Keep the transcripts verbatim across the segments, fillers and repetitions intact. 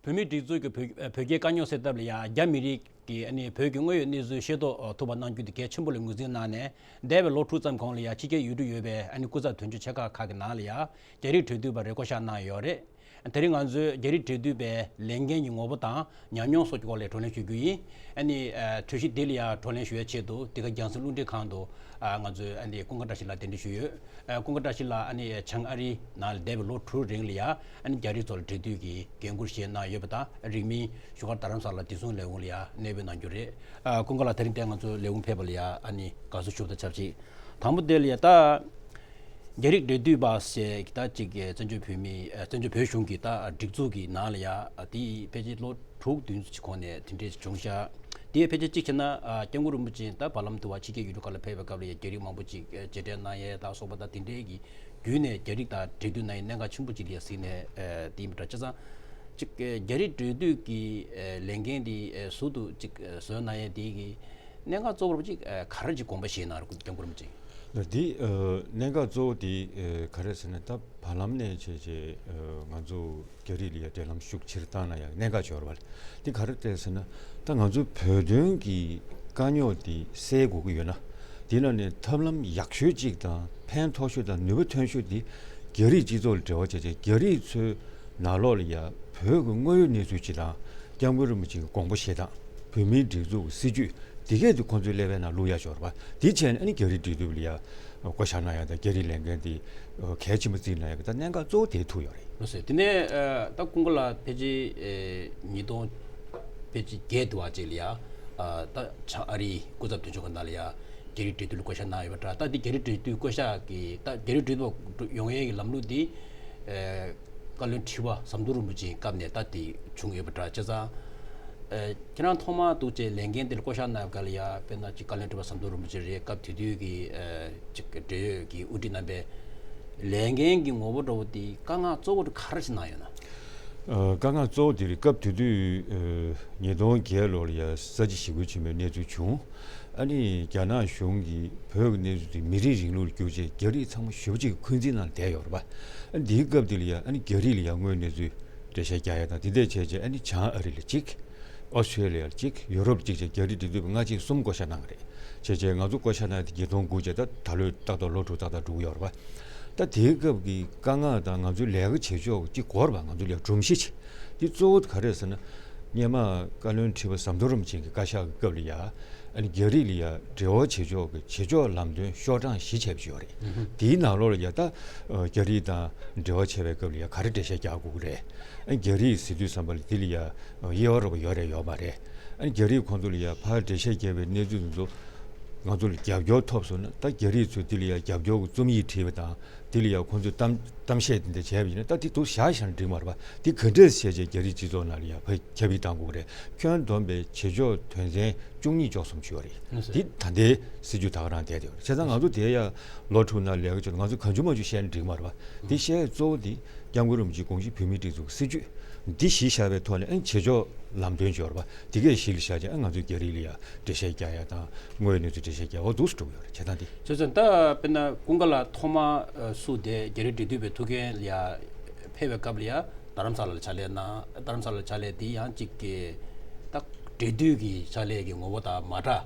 བོད་མིའི་སྒྲིག་འཛུགས་ཀྱི་བོད་བོད་རྒྱའི་དཀའ་རྙོག་སེལ་ཐབས་ལ་ཡང་རྒྱ་མི་རིགས་ཀྱིས་ཨ་ནི་བོད་ཀྱི་དངོས་ཡོད་གནས་ཚུལ་ཤེས་རྟོགས་ཐུབ་པ་གནང་རྒྱུ་དེ་གལ་ཆེན་པོ་ལ་ངོས་འཛིན་གནང་ནས། འདས་པའི་ལོ་དྲུག་ཙམ་གོང་ལ་ཡང་ཕྱི་རྒྱལ་ཡུལ་གྲུ་ཡོད་པའི་ཨ་ནི་སྐུ་ཚབ་དོན་གཅོད་ཆེ་ཁག་ཁག་གི་ནང་ལ་ཡང་རྒྱ་རིགས་འབྲེལ་མཐུད་པ་རེ་བསྐོ་བཞག་གནང་ཡོད་རེད། དེ་རིང་ང་ཚོས་རྒྱ་རིགས་འབྲེལ་མཐུད་པའི་ལས་འགན་གྱི་ངོ་བོ་དང་ཉམས་མྱོང་སོགས་ཀྱི་སྐོར་ལ་བགྲོ་གླེང་ཞུ་རྒྱུ་ཡིན། ཨ་ནི་ཨ་གྲོས་གཞི་འདི་ལ་ཡང་བགྲོ་གླེང་ཞུ་བའི་ཆེད་དུ་འདི་ག་རྒྱང་སྲིང་རླུང་འཕྲིན་ཁང་དུ་ཨ་ང་ཚོས་ཨ་ནི་ཀུན་དགའ་བཀྲ་ཤིས་ལགས་གདན་འདྲེན་ཞུས་ཡོད། ཨ་ཀུན་དགའ་བཀྲ་ཤིས་ལགས་ཨ་ནི་བྱང་ཨ་རིའི་ནང་ལ་འདས་པའི་ལོ་དྲུག་རིང་ལ་ཡང་ཨ་ནི་རྒྱ་རིགས་ཚོ་ལ་འབྲེལ་མཐུད་ཀྱི་འགན་འཁུར་བཞེས་གནང་ཡོད་པ་དང་། རིང་མིན་བཞུགས་སྒར་རྡ་རམ་ས་ལ་བདེ་སྲུང་ལས་ཁུངས་ལ་ཡང་གནས་སྤོས་གནང་རྒྱུ་རེད། ཨ་ཀུན་དགའ་ལགས་དེ་རིང་འདིར་ང་ཚོའི་ལས་ཁུངས་ཕེབས་པ་ལ་ཡང་ཨ་ནི་དགའ་བསུ་ཞུ་བ་དང་ཆབས་ཅིག་དང་པོ་དེ་ལ་ཡང་ད། རྒྱ་རིགས་འབྲེལ་མཐུད་པ་ཞེས་ད་ཅིག་བཙན་བྱོལ་བོད་མི་ཨ་བཙན་བྱོལ་བོད་གཞུང་གི་ད་སྒྲིག་འཛུགས་ཀྱི་ནང་ལ་ཡང་དེ་ཕལ་ཆེར་ལོ་དྲུག་བདུན་ཙམ་གྱི་གོང་ནས་དེ་འདྲས་བྱུང་ཤག་དེ་ཕལ་ཆེར་གཅིག་བྱས་ན་ཨ་སྐྱབས་མགོན་རིན་པོ་ཆེ་ད་བར་ལམ་དུ་བ་ཕྱི་རྒྱལ་ཡུལ་གྲུ་ཁག་ལ་ཕེབས་པའི་སྐབས་ལ་ཡང་རྒྱ་རིགས་མང་པོ་ཅིག་མཇལ་འཕྲད་གནང་ཡས་ད་སོགས་པ་ད་དེ་འདྲས་ཀྱི་བརྒྱུད་ནས་རྒྱ་རིགས་དང་འབྲེལ་མཐུད་གནང་ཡས་གནད་འགག་ཆེན་པོ་ཅིག་ལ་ཡང་གཟིགས་ནས་ཨ་དེ་ཡིན་པ་འདྲ། བྱས་ཙང་ཅིག་རྒྱ་རིགས་འབྲེལ་མཐུད་ཀྱི་ལས་འགན་དེ་ཟུར་དུ་ཅིག་བཟོས་གནང་ཡས་དེ་གི་གནད་འགག་གཙོ་བོར་ཅིག་ཨ་ག་རེ་ཅིག་དགོངས་པ་བཞེས་གནང་རེད་སྐྱབས་མགོན་རིན་པོ་ཆེ། འདི་ཨ་གནད་འགག་གཙོ་བོ་དེ་ཨ་ག་རེ་ཟེར་ན། ད་བར་ལམ་ནས་བྱས་བྱས་ཨ་ང་ཚོ་རྒྱ་རིགས་ལ་ཡ་འབྲེལ་ལམ་ཤུགས་ཆེར་བཏང་ན་ཡང་གནད་འགག་ཅིག་ཡོད་རེད་པ། འདི་ག་རེ་རེད་ཟེར་ན། ད་ང་ཚོ་བོད་དོན་གྱི་དཀའ་རྙོག་འདི་སེལ་དགོས་ཀྱི་ཡོད་ན། འདི་ནང་ནས་ཐབས་ལམ་ཡག་ཤོས་ཅིག་དང་ཕན་ཐོགས་ཤོས་དང་ནུས་པ་ཐོན་ཤོས་འདི་རྒྱ་རིགས་སྤྱི་ཚོགས་ལ་འབྲེལ་བ་བྱས་བྱས་རྒྱ་རིགས་ཚོའི་ནང་ལོགས་ལ་ཡ་བོད་ཀྱི་དངོས་ཡོད་གནས་ཚུལ་སྤྱི་དང་། སྐྱབས་མགོན་རིན་པོ་ཆེ་གི་དགོངས་པ་བཞེས་སྟངས། བོད་མིའི་སྒྲིག་འཛུགས་ཀྱི་སྲིད་བྱུས་འདི་གས་དེ་ཁོང་ཚོའི་ཀླད་པའི་ནང་བླུག་ཡག་ཅིག་ཡོད་རེད་པ། འདི་བྱས་ནས་ཨ་ནི་རྒྱ་རིགས་འབྲེལ་མཐུད་ལ་ཡ་བསྐོ་བཞག་གནང་ཡག་དང་རྒྱ་རིགས་ལས་འགན་དེ་གལ་ཆེན་པོ་བརྩིས་གནང་ཡག་གི་ད་གནད་འགག་གཙོ་བོ་དེ་ཐུག་ཡོད་རེད། ལགས་སོ། དེ་ནས་ཨ་ད་ཀུན་དགའ་ལགས་ཕལ་ཆེར་ཨེ་ཉིས་སྟོང་ཕལ་ཆེར་བརྒྱད་དུ་བ་ཅིག་ལ་ཡ་ཨ་ད་བྱང་ཨ་རིའི་སྐུ་ཚབ་དོན་གཅོད་ཁང་ནང་ལ་ཡ་རྒྱ་རིགས་འབྲེལ་མཐུད་ལ་བསྐོ་བཞག་གནང་ཡོད་པ་འདྲ། ད་འདི་རྒྱ་རིགས་འབྲེལ་མཐུད་བསྐོ་བཞག་གི་ད་རྒྱ་རིགས་འབྲེལ་མཐུད་ཡོང་ཡས་ཀྱི་ལམ་ལུགས་འདི་ཨེ་བཀའ་བློན་ཁྲི་པ་ཟམ་གདོང་རིན་པོ་ཆེའི་སྐབས་ནས་ད་དེ་བྱུང་ཡོད་པ་འདྲ། བྱས་ཙང་ཨེ་ཁྱེད་རང་ཐོག་མར་འདུག་བྱས་ལས་འགན་དེ་ལ་བསྐོ་བཞག་གནང་སྐབས་ལ་ཡ་དཔེར་ན་ཅིག་བཀའ་བློན་ཁྲི་པ་ཟམ་གདོང་རིན་པོ་ཆེ་རེད། སྐབས་དེ་དུས་ཀྱི་ཨེ་ཅིག་འབྲེལ་ཡོད་ཀྱི་དབུ་ཁྲིད་རྣམ་པས་ལས་འགན་གྱི་ངོ་བོ་འདྲ་བོ་དེ་དཀའ་ངལ་གཙོ་བོ་དེ་ག་རེ་ཞིག་གནང་ཡོད་ན། ཨ་དཀའ་ངལ་གཙོ་བོ་དེ་རེད། སྐབས་དེ་དུས་ཨ་ཉིས་སྟོང་བརྒྱད་ལོ་ལ་ཡ་ས་བྱི་ཞི་རྒོལ་ཆེན་མོའི་གནས་ཚུལ་བྱུང་། ཨ་ནི་རྒྱ་ནག་གཞུང་གིས་བོད་ཀྱི་གནས་ཚུལ་དེ་མི་རིགས་རིང་ལུགས་ལ་བསྒྱུར་བྱས་རྒྱ་རིགས་ཚང་མ་ཞེ་པོ་ཅིག་གི་འཁོན་འཛིན་ནང་བསྡད་ཡོད་རེད་པ། ཨ་ནི་དེའི་སྐབས་དེ་ལ་ཡ་ཨ་ནི་རྒྱ་རིགས་ལ་ཡ་དངོས་གནས་ཚུལ་འགྲེལ་བཤད་རྒྱག་ཡ་དང་དེ་འདྲས་བྱས་བྱས་ཨ་ནི་བྱང་ཨ་རི་ལ་གཅིག་ཨོ་སི་ཁྲེ་ལི་ཡ་ལ་གཅིག་ཡུ་རོབ་ལ་གཅིག་བྱས་རྒྱ་རིགས་འབྲེལ་མཐུད་པ་ལྔ་གཅིག་གསུམ་བསྐོ་བཞག་གནང་གི་རེད། བྱས་བྱས་ང་ཚོ་བསྐོ་བཞག་གནང་དེ་ཉིས་སྟོང་དགུ་བྱས་ད་ད་ལོའི་ཏག་ཏག་ལོ་དྲུག་ཏག་ཏག་འགྲོ་གི་ཡོད་རེད་པ། ད་དེའི་སྐབས་ཀྱི་དཀའ་ངལ་དང་ང་ཚོའི་ལས་ཀ་བྱེད་ཕྱོགས་གཅིག་འགོར་བ་ང་ཚོ་ལས་སྒྲོམ་གཞི་ཆེ། དེ་གཙོ་བོ་ག་རེ་ཟེར་ན། སྔོན་མ་བཀའ་བློན་ཁྲི་པ་ཟམ་གདོང་རིན་པོ་ཆེ་གི་བཀའ་ཤག་གི་སྐབས་ལ་ཡ། ཨ་ནི་རྒྱ་རིགས་ལ་ཡ་འབྲེལ་བ་བྱེད་ཕྱོགས་ཀྱི་བྱེད་ཕྱོགས་ལམ་སྟོན་ཤོག་གྲངས་བཞི་བྱས་པ་ཅིག་ཡོད་རེད། ཨུ་ཧུ། དེའི་ནང་ལོགས་ལ་ཡ་ད་ཨ་རྒྱ་རིགས་དང་འབྲེལ་བ་བྱས་པའི་སྐབས་ལ་ཡ་ག་རེ་འགྲེལ་བཤད་རྒྱག་དགོས་ཀྱི་རེད། ཨ་ནི་རྒྱ་རིགས་ཟེར་དུས་ཙམ་པ་ལ་དེ་ལ་ཡ་དབྱེ་བ་རོ་པ་ཡོད་རེད་ཡོད་མ་རེད། ཨ་ནི་རྒྱ་རིགས་ཁོང་ཚོ་ལ་ཡ་ཕར་འགྲེལ་བཤད་རྒྱག་པའི་གནས་ཚུལ་དེ་ཚོ་ང་ཚོ་ལ་རྒྱབ་སྐྱོར་ཐོབ་སོང་ན་ད་རྒྱ་རིགས་ཚོས་དེ་ལ་ཡ་རྒྱབ་སྐྱོར་གྱི་རྩོམ་ཡིག་བྲིས་པ་དང་དེ་ལ་ཡ་ཁོང་ཚོས་གཏམ་གཏམ་བཤད་དེ་འདྲ་བྱས་པ་ཡིན་ན་ད་དེ་འདུག་བཞག་བཞག་ན་འགྲིག་མ་རེད་པ། དེ་ག་འདྲས་བྱས་བྱས་རྒྱ་རིགས་སྤྱི་ཚོགས་ནང་ལ་ཡ་ཕར་ཁྱབ་སྤེལ་གཏང་དགོས་ཀྱི་རེད། ཁྱོན་བསྡོམས་པའི་བྱེད་ཕྱོགས་དོན་ཚན་བཅུ་གཉིས་བཅུ་གསུམ་ཅིག་ཡོད་རེད། ལགས་སོ། འདི་ད་ལྟའི་སྲིད་བྱུས་ད་ག་རང་བསྡད་དེ་ཡོད་རེད། བྱས་ཙང་ང་ཚོ་དེ་ཡ་ལོ་དྲུག་ནང་ལས་ཀ་བྱས་ནས་ང་ཚོས་གང་བྱུང་མང་བྱུང་བཤད་ན་འགྲིག་མ་རེད་པ། དེ་བཤད་གཙོ་བོ་དེ་སྐྱབས་མགོན་རིན་པོ་ཆེའི་དགོངས་གཞི་བོད་མིའི་སྒྲིག་འཛུགས་སྲིད་བྱུས་འདི་གཞི་བཞག་པའི་ཐོག་ནས་ཨ་ནི་བྱེད་ཕྱོགས་ལམ་སྟོན་བྱས་པ་དེ་གས་གཞི་ལ་བཞག་བྱས་ཨ་ང་ཚོས་རྒྱ་རིགས་ལ་ཡ་འགྲེལ་བཤད་རྒྱག་ཡ་དང་དངོས་ཡོད་གནས་ཚུལ་འགྲེལ་བཤད་རྒྱག་འོ་འདུག་སེ་འགྲོ་གི་ཡོད་རེད། བྱས་ཙང་འདི། བྱས་ཙང་ད་དཔེར་ན་ཀུན་དགའ་ལགས་ཐོག་མར་ཨ་སུ་དེ་རྒྱ་རིགས་འབྲེལ་མཐུད་པའི་ཐུགས་འགན་ལ་ཡ་ཕེབས་པའི་སྐབས་ལ་ཡ་རྡ་རམ་ས་ལ་ལ་ཕྱག་ལས་གནང་། རྡ་རམ་ས་ལ་ལ་ཕྱག་ལས་དེ་ཡང་གཅིག་གི་ད་འབྲེལ་མཐུད་ཀྱི་ཕྱག་ལས་ཀྱི་ངོ་བོ་དང་མ་འདྲ་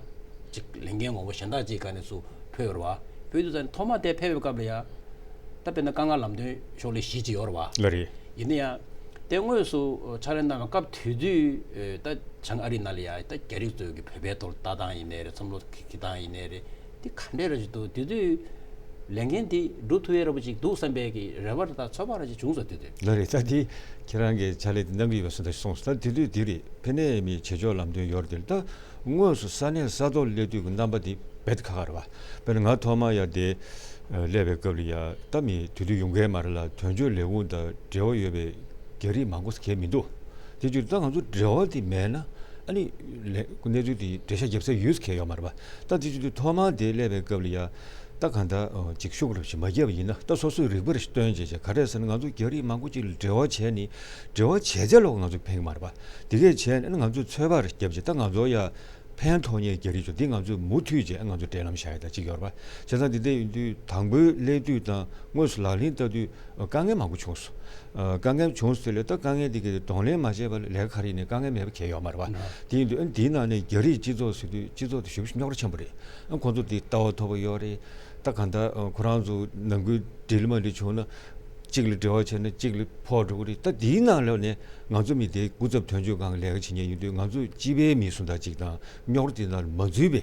ཅིག་ལས་འགན་ངོ་བོ་གཞན་དག་ཅིག་སྒང་ནས་སུ་ཕེབས་ཡོད་རེད་པ། ཕེབས་དུས་ཙང་ཐོག་མ་དེ་ཕེབས་པའི་སྐབས་ལ་ཡ་ད་དཔེར་ན་དཀའ་ངལ་ལམ་སྟོན་ཕྱོགས་ལས་གཞི་ཅིག་ཡོད་རེད་པ། ལགས་རེད། ཡིན་ན་ཡང་དེ་དངོས་སུ་ཕྱག་ལས་གནང་བའི་སྐབས་དེ་དུས་ད་བྱང་ཨ་རི་ནང་ལ་ཡ་ད་རྒྱ་རིགས་ཚོས་ཀྱི་བོད་པའི་ཐོག་ལ་ལྟ་སྟངས་ཡིན་ནའི་རེད། བསམ་བློ་འཁྱེར་སྟངས་ཡིན་ནའི་རེད། དེ་ག་འདྲས་ར་ཅིག་འདུག་དེ་དུས་ལས་འགན་དེ་སྒྲུབ་ཐུབ་ཡས་ར་པོ་ཅིག་འདུག་བསམ་པའི་གི་རེ་བ་དང་ཚོད་དཔག་ར་ཅིག་བྱུང་སོང་། དེ་དུས། ལགས་རེད། ད་དེ་ཁྱེད་རང་གིས་ཕྱག་ལས་དེ་གནང་གི་ཡོད་པ་སོང་ད་སོང་སོང་ད་དེ་དུས་དེ་རེད། ཕན་ནས་མི་བྱེད་ཕྱོགས་ལམ་སྟོན་ཡོད་རེད་དེ་ད་དངོས་སུ་ས་གནས་ས་ཐོག་སླེབས་དུས་ཀྱི་རྣམ་པ་དེ་རྦད་དེ་ཁག་ཁག་རེད་པ། དཔེར་ན་ང་ཐོག་མར་ཡ་དེ་སླེབས་པའི་སྐབས་ལ་ཡ་ད་མི་དེ་དུས་ཡོང་མཁན་མ་རེད་ལ། དོན་གཅོད་ལས་ཁུངས་དང་འབྲེལ་བ་ཡོད་པའི་རྒྱ་རིགས་མང་པོ་ཞིག་གང་ཡང་མི་འདུག་དེ་དུས་ད་ང་ཚོ་འབྲེལ་བ་དེ་མེད་ན་ཨ་ནི་ལས་གནས་ཚུལ་དེ་འགྲེལ་བཤད་རྒྱབ་ས་ཡོད་ས་གང་ཡང་ཡོད་མ་རེད་པ། ད་དེ་དུས་ཐོག་མར་དེ་སླེབས་པའི་སྐབས་ལ་ཡ་ད་གང་ལྟར་ཅིག་ཤུགས་རབ་ཞིག་མ་བརྒྱབ་པ་ཡིན་ན་ད་སོ་སོའི་རིག་པ་རེ་ཞིག་སྟོན་བྱས་བྱས་ག་རེ་ཟེར་ན་ང་ཚོ་རྒྱ་རིགས་མང་པོ་ཅིག་ལ་འབྲེལ་བ་བྱས་ནས་འབྲེལ་བ་བྱས་ཚད་ལོག་ང་ཚོ་ཕན་གི་མ་རེད་པ། དེ་གས་བྱས་ནས་ང་ཚོས་ཚོད་དཔག་རེ་བརྒྱབ་བྱས་ད་ང་ཚོ་ཡ་ ཕན་ཐོགས་མཁན་རྒྱ་རིགས་ཚོ་འདི་ང་ཚོས་མུ་མཐུད་བྱས་ང་ཚོ་འབྲེལ་ལམ་བཞག་ཡ་ད་ཅིག་ཡོད་རེད་པ། བྱས་ཙང་འདི་འདྲ་ཡིན་དུས་དང་པོའི་སླེབས་དུས་དང་དངོས་སུ་ལག་ལེན་བསྟར་དུས་དཀའ་ངལ་མང་པོ་བྱུང་སོང་། དཀའ་ངལ་བྱུང་ཟེར་ལས་ད་དཀའ་ངལ་འདི་གའི་གདོང་ལེན་མ་བྱས་པ་ལས་ལས་ཀ་ག་རེ་ཡིན་ནའི་དཀའ་ངལ་མེད་པ་གང་ཡང་ཡོད་མ་རེད་པ། དེ་ཡིན་དུས་ཨ་ནི་འདིའི་ནང་ནས་རྒྱ་རིགས་སྤྱི་ཚོགས་ཟེར་དུས་སྤྱི་ཚོགས་དེ་ཞེ་པོ་ཅིག་རྙོག་དྲ་ཆེན་པོ་རེད། ཨ་ཁོང་ཚོ་འདི་ལྟ་བ་མཐོ་པོ་ཡོད་རེད། ད་གང་ལྟར་ཁོ་རང་ཚོ་ནང་ཁུལ་འགྲིག་ལ་མ་འགྲིག་བྱུང་ན་གཅིག་ལ་འབྲེལ་བ་བྱས་ན་གཅིག་ལ་ཕོག་འགྲོ་གི་རེད། ད་འདིའི་ནང་ལོགས་ནས་ང་ཚོ་མི་དེ་སྐུ་ཚབ་དོན་གཅོད་ཁང་ལས་ཀ་བྱེད་མཁན་ཡིན་དུས་ང་ཚོ་སྤྱི་པའི་མི་སུ་དང་གཅིག་དང་རྙོག་དྲ་དེ་ནང་ལ་མ་འཛུལ་བའི་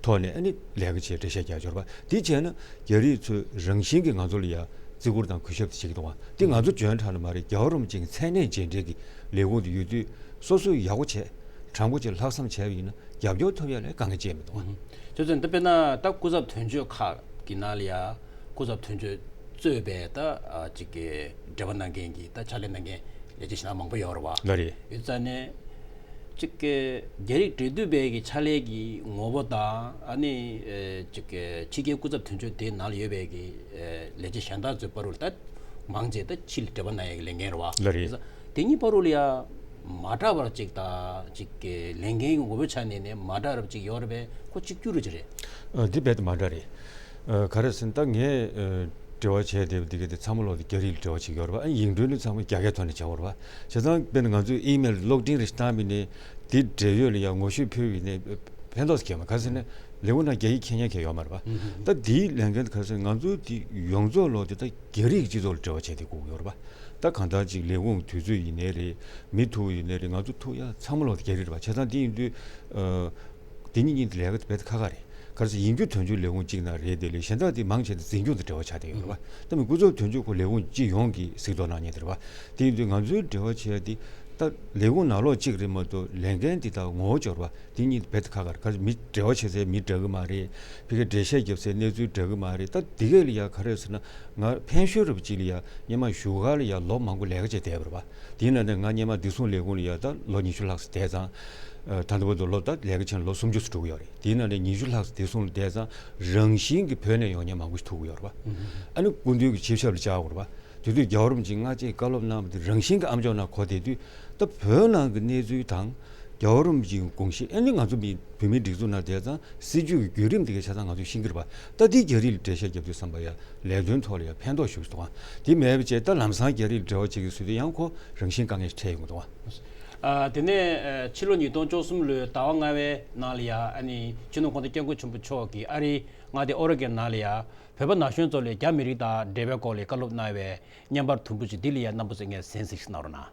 ཐོག་ནས་ཨ་ནི་ལས་ཀ་བྱེད་འགྲེལ་བཤད་རྒྱག་འབྱོར་བ་འདི་བྱས་ན་རྒྱ་རིགས་ཚོས་རང་བཞིན་གྱིས་ང་ཚོ་ལ་ཡ་བརྩི་བཀུར་དང་གུས་ཞབས་དེ་བྱེད་ཀྱི་འདུག་བ། འདི་ང་ཚོ་འཇོན་དྲགས་ནི་མ་རེད། རྒྱལ་བ་རིན་པོ་ཆེའི་མཚན་གནས་རྗེས་འབྲེལ་གྱི་ལས་ཁུངས་དེ་ཡོད་དུས་སོ་སོས་ཡག་པོ་བྱས་དྲང་པོ་བྱས་ལྷག་བསམ་བྱས་པ་ཡིན་ན་རྒྱབ་སྐྱོར་ཐོབ་ཡ་ལས་དཀའ་ངལ་ཅི་ཡང་མི་འདུག་བ། ཨུ་ཧུམ། ཅོ་ཅན་འདི་དཔེར་ན་ད་སྐུ་ཚབ་དོན་གཅོད་ཁག་གི་ནང་ལ་ཡ་སྐུ་ཚབ་དོན་གཅོད་གཙོས་པའི་ད་ཨ་ཅིག་གི་འབྲེལ་བ་གནང་མཁན་གྱི་ད་ཕྱག་ལས་གནང་མཁན་ལས་བྱེད་ཞེ་དྲག་མང་པོ་ཡོད་རེད་བ། ལགས་རེད། ཡོད་ཙང་ནས་ཅིག་གི་རྒྱ་རིགས་འབྲེལ་མཐུད་པའི་གི་ཕྱག་ལས་ཀྱི་ངོ་བོ་དང་ཨ་ནི་ཨེ་ཅིག་གི་ཕྱི་རྒྱལ་སྐུ་ཚབ་དོན་གཅོད་དེའི་ནང་ལ་ཡོད་པའི་གི་ཨེ་ལས་བྱེད་གཞན་དག་ཚོའི་བར་རུ་ད་མང་ཆེ་ད་ཕྱི་ལ་འབྲེལ་བ་གནང་ཡ་གི་ལས་འགན་རེད་བ། ལགས་རེད། དེ་གཉིས་བར་རུ་ལ་ཡ་མ་འདྲ་བར་ཅིག་དང་ཅིག་གི་ལས་འགན་གྱི་ངོ་བོའི་ཆ་ནས་ནས་མ་འདྲ་བར་ཅིག་ཡོད་རེད་པས་ཁོ་གཅིག་གྱུར་རེད་ཅི་རེད། ཨ་འདི་རྦད་དེ་མ་འདྲ་རེད། ཨ་ག་རེ་ཟེར་ན་ད་ངས་ཨ་འབྲེལ་བ་བྱས་བསྡད་པ་འདི་ག་དེ་ཚང་མ་ལོག་དེ་རྒྱ་རིགས་ལ་འབྲེལ་བ་བྱེད་ཀྱི་ཡོད་རེད་པ། ཨ་ཡིག་འབྲེལ་ནི་ཚང་མ་རྒྱ་སྐད་ཐོག་ནས་བྱ་བ་རེད་པ། བྱས་ཙང་དཔེར་ན་ང་ཚོས་ཨི་མེལ་གློག་འཕྲིན་རེ་བཏང་བ་ཡིན་ནའི་དེ་འབྲེལ་ཡོད་ལ་ཡ་ངོ་བཤུས་ཕུལ་བ་ཡིན་ནའི་ཕན་ཐོགས་སུ་གྱེས་མ་ག་རེ་ཟེར་ན་ལས་ཁུངས་ནང་རྒྱ་ཡིག་མཁྱེན་མཁན་གང་ཡོད་མ་རེད་པ། ད་དེའི་ལས་འགན་ག་རེ་ཟེར་ང་ཚོའི་དེ་ཡོངས་རྫོགས་ལོག་དེ་ད་རྒྱ་རིགས་སྤྱི་ཚོགས་ལ་འབྲེལ་བ་བྱས་ཏེ་དགོས་ཀྱི་ཡོད་རེད་པ། ད་གང་ལྟར་ཅིག་ལས་ཁུངས་དུས་ཚོད་ཡིན་ནའི་རེད། མི་ཐུག་ཡིན་ནའི་རེད། ང་ཚོ་ཐུག་ཡ་ཚང་མ་ལོག་རྒྱ་རིགས་རེད་པ། བྱས་ཙང་དེ་ཡིན་དུས་ཨ་དེ་གཉིས་གཉིས་དེ་ལས་ཀ་དེ་རྦད་དེ་ཁག་ཁག་རེད། ག་རེ་ཟེར་ཡིན་རྒྱུ་དོན་རྒྱུ་ལས་ཁུངས་གཅིག་ནང་རེད། དེ་ལས་གཞན་དག་དེ་མང་ཆེ་དེ་འཛིན་སྐྱོང་དང་འབྲེལ་བ་ཆགས་བསྡད་ཡོད་རེད་པ། ད་མི་སྐུ་ཚབ་དོན་གཅོད་ཁོ་ལས་ཁུངས་སྤྱི་ཡོངས་ཀྱི་གཟིགས་རྟོག་གནང་མཁན་དེ་རེད་པ། དེ་ཡིན་དུས་ང་ཚོའི་འབྲེལ་བ་བྱེད་ཡ་དེ་ད་ལས་ཁུངས་ནང་ལོགས་གཅིག་རེད་མ་གཏོགས་ལས་འགན་དེ་དག་ངོ་བོ་འབྱོར་བ་དེ་གཉིས་རྦད་དེ་ཁག་ཁག་རེད། ག་རེ་མི་འབྲེལ་བ་བྱེད་སའི་མི་འདྲ་གི་མ་རེད། ཕ་གིར་འགྲེལ་བཤད་རྒྱབ་སའི་གནས་ཚུལ་འདྲ་གི་མ་རེད། ད་དེ་གས་ལ་ཡ་ག་རེ་ཟེར་ན་ང་ཕན་ཤོས་རེད་པ་ཅིག་ལ་ཡ་སྔོན་མ་བཞུགས་སྒར་ལ་ཡ་ལོ་མང་པོ་ལས་ཀ་བྱས་བསྡད་པ་རེད་པ། དེའི་ནང་ནས་ང་སྔོན་མ་བདེ་སྲུང་ལས་ཁུངས་ལ་ཡ་ད་ལོ་ཉི་ཤུ་ལྷག་ཙམ་བསྡད་ཙང་། ཨ་ད་ལྟ་བར་དུ་ལོ་ད་ལས་ཀ་བྱས་ནས་ལོ་སུམ་ཅུ་ཙམ་འགྲོ་གི་ཡོད་རེད། དེའི་ནང་ནས་ཉི་ཤུ་ལྷག་ཙམ་བདེ་སྲུང་ལ་བསྡད་ཙང་རང་བཞིན་གྱིས་བོད་ནས་ཡོང་མཁན་མང་པོ་ཞིག་ཐུག་གི་ཡོད་རེད་པ། ཨ་ནི་སྐུ་མདུན་གྱི་ཆིབས་ཞབས་ལ་བཅར་དགོས་རེད་པ། དེ་དུས་རྒྱལ་བ་རིན་པོ་ཆེས་སྔ་རྗེས་བཀའ་སློབ་གནང་བ་དེ་རང་བཞིན་གྱིས་ཨ་མཆོག་ནང་གོ་བསྡད་དུས་ད་བོད་ནང་གི་གནས་ཚུལ་དང་རྒྱལ་བ་རིན་པོ་ཆེའི་དགོངས་གཞི་ཨ་ནི་ང་ཚོ་མི་བོད་མིའི་སྒྲིག་འཛུགས་ནང་བསྡད་ཙང་སྲིད་བྱུས་ཀྱི་བརྒྱུད་རིམ་དེ་གའི་ཆ་ཚང་ང་ཚོས་ཤེས་ཀྱི་རེད་པ། ད་དེ་རྒྱ་རིགས་ལ་འགྲེལ་བཤད་རྒྱབ་དུས་ཙམ་པ་ཡ་ལས་དོན་ཐོག་ལ་ཡ་ཕན་ཐོགས་ཞེ་པོ་ཞིག་འདུག་ག་དེ་མེད་པ་བྱས་ད་ལམ་སང་རྒྱ་རིགས་ལ་འབྲེལ་བ་བྱེད་ཀྱི་ཟེར་དུས་ཡང་ཁོ་རང་བཞིན་དཀའ་ངལ་ཞིག་འཕྲད་ཡོང་གི་འདུག་ག་ཨ་དེ་ནས་ཨ་ཕྱི་ལོ་ཉིས་སྟོང་བཅུ་གསུམ་ལོའི་ཟླ་བ་ལྔ་པའི་ནང་ལ་ཡ་ཨ་ནི་སྤྱི་ནོར་༸གོང་ས་༸སྐྱབས་མགོན་ཆེན་པོ་མཆོག་གིས་ཨ་རིའི་མངའ་སྡེ་ཨོ་རེ་གོན་ནང་ལ་ཡ་བོད་པ་ན་གཞོན་ཚོ་ལ་རྒྱ་མི་རིགས་དང་འབྲེལ་བའི་སྐོར་ལ་བཀའ་སློབ་གནང་བའི་བརྙན་པར་དུམ་བུ་ཞིག་འདི་ལ་ཡ་རྣམ་པ་ཚོས་ངས་གསན་གཟིགས་ཤིག་གནང་རོགས་གནང་།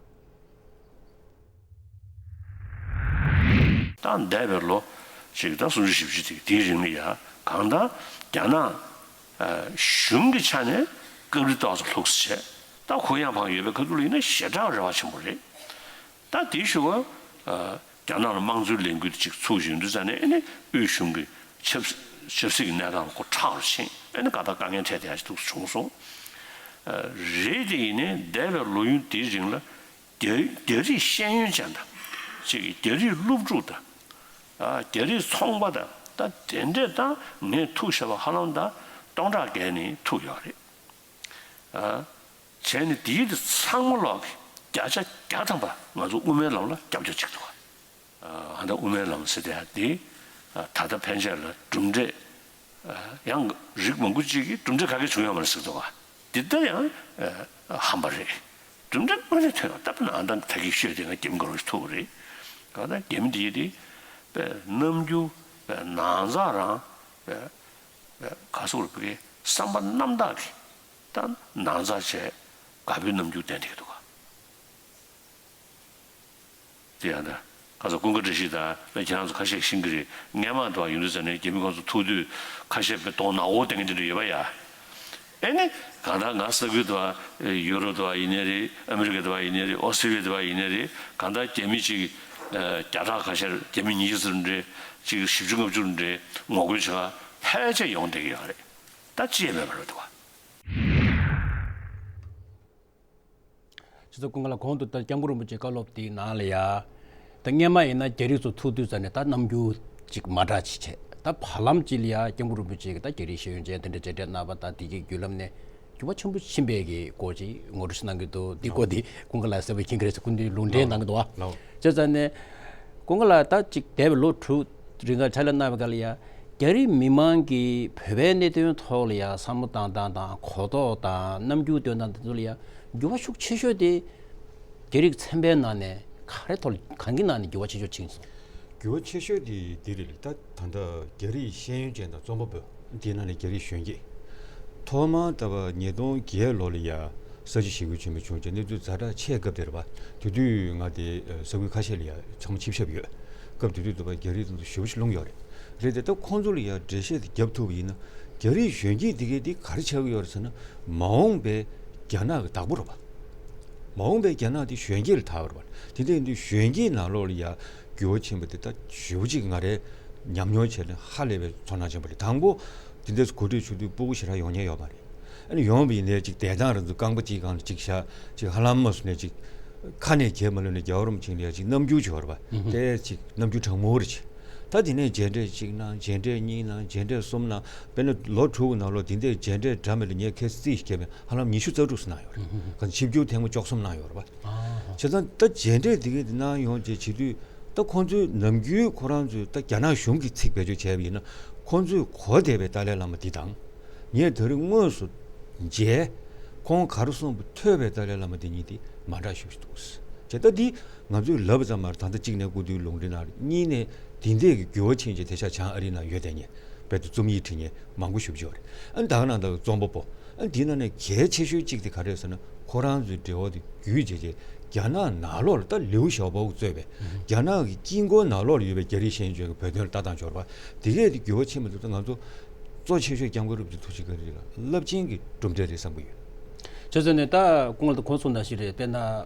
ད་འདས་པའི་ལོ་ཅིག་ད་སུམ་ཅུ་བཞི་བཅུ་དེ་དེའི་རིང་ལ་ཡ་གང་ལྟར་རྒྱ་ནག་ཨ་གཞུང་གི་ཆ་ནས་སྐབས་རེ་ཏོག་ཙམ་ལྷུག་ཙམ་བྱས། ད་ཁོ་ཡང་ཕང་ཡོད་པའི་ཁ་ཐུག་ལ་ཡིན་ན་ཞེ་དྲག་རེ་བ་ཆེན་པོ་རེད། ད་དེའི་ཞུ་བ་ཨ་རྒྱ་ནག་ལ་དམངས་གཙོའི་ལས་འགུལ་དེ་ཅིག་ཚུགས་བཞིན་དུས་ཙ་ནས་ཨ་ནི་དབུས་གཞུང་གི་ཆབ་ཆབ་སྲིད་ཀྱི་གནས་སྟངས་ལ་ཁོ་ཁྲག་རུ་ཕྱིན། ཨ་ནི་ག་ད་དཀའ་ངལ་འཕྲད་བསྡད་ཡ་ཅིག་ཏུ་བྱུང་སོང་། ཨ་རེད་དེ་ཡིན་ནའི་འདས་པའི་ལོ་ཡུན་དེའི་རིང་ལ་རྒྱ་རྒྱ་རིགས་ཤེས་ཡོན་ཅན་དང་ཅིག་གི་རྒྱ་རིགས་སློབ་ཕྲུག་དང་ཨ་རྒྱ་རིགས་ཚོང་པ་དང་ད་དེ་འདྲས་ད་ངས་ཐུག་བཞག་པ་ཧ་ལམ་ད་སྟོང་ཕྲག་བརྒལ་ནས་ཐུག་ཡོད་རེད། ཨ་བྱས་ནས་དེའི་དེ་ཚང་མ་ལོག་གི་བརྒྱ་ཆ་བརྒྱ་ཐམ་པ་ང་ཚོ་དབུ་མའི་ལམ་ལ་རྒྱབ་སྐྱོར་བྱེད་ཀྱི་འདུག་ག་ཨ་ད་དབུ་མའི་ལམ་ཟེར་དེ་དེ་ཨ་ད་ལྟ་ཕན་ཆད་ལ་གྲུབ་འབྲས་ཨ་ཡང་རིགས་མང་པོ་ཅིག་གིས་གྲུབ་འབྲས་ག་གེ་བྱུང་ཡོད་མ་རེད་ཟེར་གྱི་འདུག་ག་འདི་ལྟ་ཡང་ཨ་ཧམ་པ་རེད། གྲུབ་འབྲས་དངོས་གནས་ཐོན་ཡོང་། ད་དཔེར་ན་ཨ་ད་ད་གིན་ཤོད་དེ་ང་རྒྱ་མི་དགའ་རོགས་ཤིག་ཐུག་པ་རེད། ག་ད་རྒྱ་མི་དེ་དེ་དཔེ་རྣམ་འགྱུར་དཔེ་ནང་ཚགས་རང་དཔེ་དཔེ་ག་སོག་རུ་བུ་གའི་བསམ་པ་རྣམ་དག་གི་ད་ནང་ཚགས་བྱས་དགའ་པོའི་རྣམ་འགྱུར་བསྟན་བསྡད་ཀྱི་འདུག་ག་དེ་ཡང་ད་ཁ་སང་ཀུན་དགའ་བཀྲ་ཤིས་དང་དཔེ་ཁྱེད་རང་ཚོ་ཁ་ཤས་ཤེས་ཀྱི་རེད། སྔས་མ་དུ་བ་ཡིན་དུས་ཙ་ནས་རྒྱ་མི་ཁོང་ཚོ་ཐུག་དུས་ཁ་ཤས་དཔེ་གདོང་ནག་པོ་བསྟན་གྱི་འདི་འདྲ་ཡོད་པ་ཡ། ཨེ་ནི་གང་ལྟར་ང་ས་ཁུལ་དུ་བ་ཡུ་རོབ་དུ་བ་ཡིན་ནའི་རེད། ཨ་མི་རི་ཀ་དུ་བ་ཡིན་ནའི་རེད། ཨོ་སི་ཀྲི་ལི་ཡ་དུ་བ་ཡིན་ནའི་རེད། གང་ལྟར་རྒྱ་མི་གཅིག་བརྒྱ་ཕྲག་ཁ་ཤས་རྒྱ་མི་ཉིས་བརྒྱ་ཙམ་རེད། གཅིག་བཞི་བཅུ་ལྔ་བཅུ་རེད། ངོ་རྒོལ་བྱེད་ག་ཕལ་ཆེར་ཡོང་བསྡད་ཀྱི་ཡོད་རེད། ད་ཅི་ཡང་མེད་པ་རེད་འདུག་བ། སྤྱི་ཚོགས་ཀུན་དགའ་ལགས་གོང་དུ་ལྟར་སྐྱབས་མགོན་རིན་པོ་ཆེའི་བཀའ་སློབ་དེའི་ནང་ལ་ཡ། ད་སྔས་མ་ཡིན་ན་རྒྱ་རིགས་ཚོ་ཐུག་དུས་ཙ་ནས་ད་རྣམ་འགྱུར་ཅིག་མ་འདྲ་ཅིག་བྱས། ད་བར་ལམ་ཅིག་ལ་ཡ་སྐྱབས་མགོན་རིན་པོ་ཆེ་གིས་ད་རྒྱ་རིགས་ཤེས་ཡོན་ཅན་དེ་འདྲ་མཇལ་འཕྲད་གནང་བ་དང་དེ་གའི་བརྒྱུད་ལམ་ནས་འགྱུར་བ་ཆེན་པོ་ཕྱིན་པའི་གི་སྐོར་ཅིག་ངོ་སྤྲོད་ཞིག་གནང་གི་འདུག་འདི་སྐོར་དེ་ཀུན་དགའ་ལགས་གསལ་པོ་མཁྱེན་གྱི་རེད་ཟེར་སྐུ་མདུན་ལུང་འདྲེན་གནང་གི་འདུག་བ། ལགས། བྱས་ཙ་ནས་ཀུན་དགའ་ལགས་ད་ཅིག་འདས་པའི་ལོ་དྲུག་ རིང་ག་ཕྱག་ལས་གནང་བའི་སྐབས་ལ་ཡ། རྒྱ་རིགས་མི་མང་གིས་བོད་པའི་གནད་དོན་ཐོག་ལ་ཡ་བསམ་བློ་བཏང་སྟངས་དང་གོ་རྟོགས་དང་རྣམ་འགྱུར་སྟོན་སྟངས་དེ་ཚོ་ལ་ཡ་འགྱུར་བ་ཤུགས་ཆེ་ཤོས་དེ། རྒྱ་རིགས་ཚན་པའི་ནང་ནས་ག་རེ་ཐོག་གང་གི་ནང་ནས་འགྱུར་བ་ཆེ་ཤོས་ཕྱིན་སོང་། འགྱུར་བ་ཆེ་ཤོས་དེ་འདི་རེད། ད་ད་ལྟ་རྒྱ་རིགས་ཤེས་ཡོན་ཅན་དང་རྩོམ་པ་པོ། དེའི་ནང་ནས་རྒྱ་རིགས་གཞོན་སྐྱེས། ཐོག་མར་ད་བར་ཉིས་སྟོང་བརྒྱད་ལོ་ལ་ཡ་ས་བྱི་ཞི་རྒོལ་ཆེན་པོ་བྱུང་རྗེས་གནས་ཚུལ་ཛ་དྲག་ཆེ་སྐབས་དེ་རེད་པ། དེ་དུས་ང་དེ་ས་ཁུལ་ཁ་ཤས་ལ་ཡ་ཚང་མ་ཆིབས་ཞབས་ཡོད། སྐབས་དེ་དུས་ད་བར་རྒྱ་རིགས་དང་ཞེ་པོ་ཞིག་སློང་ཡོད་རེད། རེད་དེ་ད་ཁོང་ཚོ་ལ་ཡ་འགྲེལ་བཤད་དེ་རྒྱབ་ཐུབ་པ་ཡིན་ན། རྒྱ་རིགས་གཞོན་སྐྱེས་དེ་གས་དེ་ག་རེ་ཆགས་ཀྱི་ཡོད་རེད་ཟེར་ན། མ་འོངས་པའི་རྒྱ་ནག་གི་བདག་པོ་རེད་པ། མ་འོངས་པའི་རྒྱ་ནག་དེ་གཞོན་སྐྱེས་ལ་ཐལ་བ་རེད་པ། དེ་འདྲ་ཡིན་དུས་གཞོན་སྐྱེས་ནང་ལོགས་ལ་ཡ་འགྱུར་བ་ཕྱིན་པ་དེ་ད་ཞེ་པོ་ཅིག་ང་རའི་ཉམས་མྱོང་བྱས་ནས་ཧ་ལས་པའི་ཚོར་སྣང་ཅན་པོ་རེད། དང་པོ་དེ་འདྲས་གོ་སྒྲིག་བྱུང་དུས་སྤུ་གུ་ཞེ་དྲག་ཡོང་མཁན་ཡོད་མ་རེད། ཨ་ནི་ཡོང་བ་ཡིན་ནའི་ཅིག་བསྡད་སྟངས་རང་ཚོ་རྐང་པ་གཅིག་སྒང་ལ་གཅིག་བཞག་ཅིག་ཧ་ལམ་མ་སོང་ནས་ཅིག་ཁ་ནས་གྱེས་མ་ལོན་ནས་རྒྱལ་བ་རིན་པོ་ཆེ་ལ་ཡ་ཅིག་རྣམ་འགྱུར་བྱས་པ་རེད་པ། དེ་ཅིག་རྣམ་འགྱུར་དྲང་མོ་རེད་ཅིག་ད་དེ་ནས་མཇལ་འཕྲད་གཅིག་གནང་། མཇལ་འཕྲད་གཉིས་གནང་། མཇལ་འཕྲད་གསུམ་གནང་། དཔེར་ན་ལོ་དྲུག་གི་ནང་ལོགས་དེ་འདྲའི་མཇལ་འཕྲད་འདྲ་མིན་ལ་ངས་ཁ་རྩིས་ཤིག་བརྒྱབ་པ་ཡིན་ན་ཧ་ལམ་ཉི་ཤུ་རྩ་དྲུག་ཙམ་གནང་ཡོད་རེད། གང་ཆིབས་བསྒྱུར་ཐེངས་མ་བཅུ་གསུམ་གནང་ཡོད་རེད་པ། བྱས་ཙང་ད་མཇལ་འཕྲད་དེ་གས་དེ་གནང་ཡོང་བྱས་བྱེད་དུས། ད་ཁོང་ཚོའི་ནམ་རྒྱུན་ཁོ་རང་ཚོས་ད་རྒྱ་ནག་གཞུང་གི་ཚིག་བེད་སྤྱོད་བྱས་པ་ཡིན་ན། ཁོང་ཚོས་གོ་བསྡད་པའི་ཏཱ་ལའི་བླ་མ་འདི་དང་། ངས་ད་རེས་དངོས་སུ་མཇལ། ཁོང་ག་རེ་གསུངས་པ་ཐོས་པའི་ཏཱ་ལའི་བླ་མ་འདི་གཉིས་དེ་མ་འདྲ་ཤོས་ཤིག་འདུག་བྱས་ད་འདི་ང་ཚོས་ལབ་པ་ཙམ་མ་རེད། ད་ལྟ་གཅིག་ནས་སྐུ་མདུན་ལུང་འདྲེན་གནང་རེད། གཉིས་ནས་དེ་འདྲས་ཀྱི་འགྱུར་བ་ཕྱིན་རྗེས་དེང་སང་བྱང་ཨ་རིའི་ནང་ཡོད་བསྡད་མཁན་རྦད་དེ་རྩོམ་ཡིག་བྲིས་མཁན་མང་པོ་ཞེ་པོ་ཅིག་ཡོད་རེད། ཨ་ནི་ད་ག་ནང་ད་རྩོམ་པ་པོ། ཨ་ནི་དེའི་ནང་ནས་གལ་ཆེ་ཤོས་གཅིག་དེ་ག་རེ་རེད་ཟེར་ན། ཁོ་རང་ཚོའི་འབྲེལ་བ་དེ་བརྒྱུད་བྱས་རྗེས་རྒྱ་ནག་ནང་ལོགས་ལ་ད་ལིའུ་ཞའོ་པོ་གིས་གཙོས་པའི་རྒྱ་ནག་གི་དཀྱིལ་འཁོར་ནང་ལོགས་ལ་ཡོད་པའི་རྒྱ་རིགས་ཤེས་ཡོན་ཅན་གྱི་བོད་དོན་ལ་ལྟ་སྟངས་འབྱོར་བ་དེ་གས་དེ་འགྱུར་བ་ཕྱིན་མ་ཐུབ་ཙང་། ང་ཚོ་གཙོ་ཆེ་ཤོས་སྐྱབས་མགོན་རིན་པོ་ཆེ་ཐུགས་རྗེ་བཀའ་དྲིན་ལ་རླབས་ཆེན་གྱི་གྲུབ་འབྲས་རེད་བསམ་གྱི་ཡོད། བྱས་ཙང་ནས་ད་སྐུ་ངོ་ད་ཁོང་གསུངས་ནང་བཞིན་རེད། དཔེར་ན་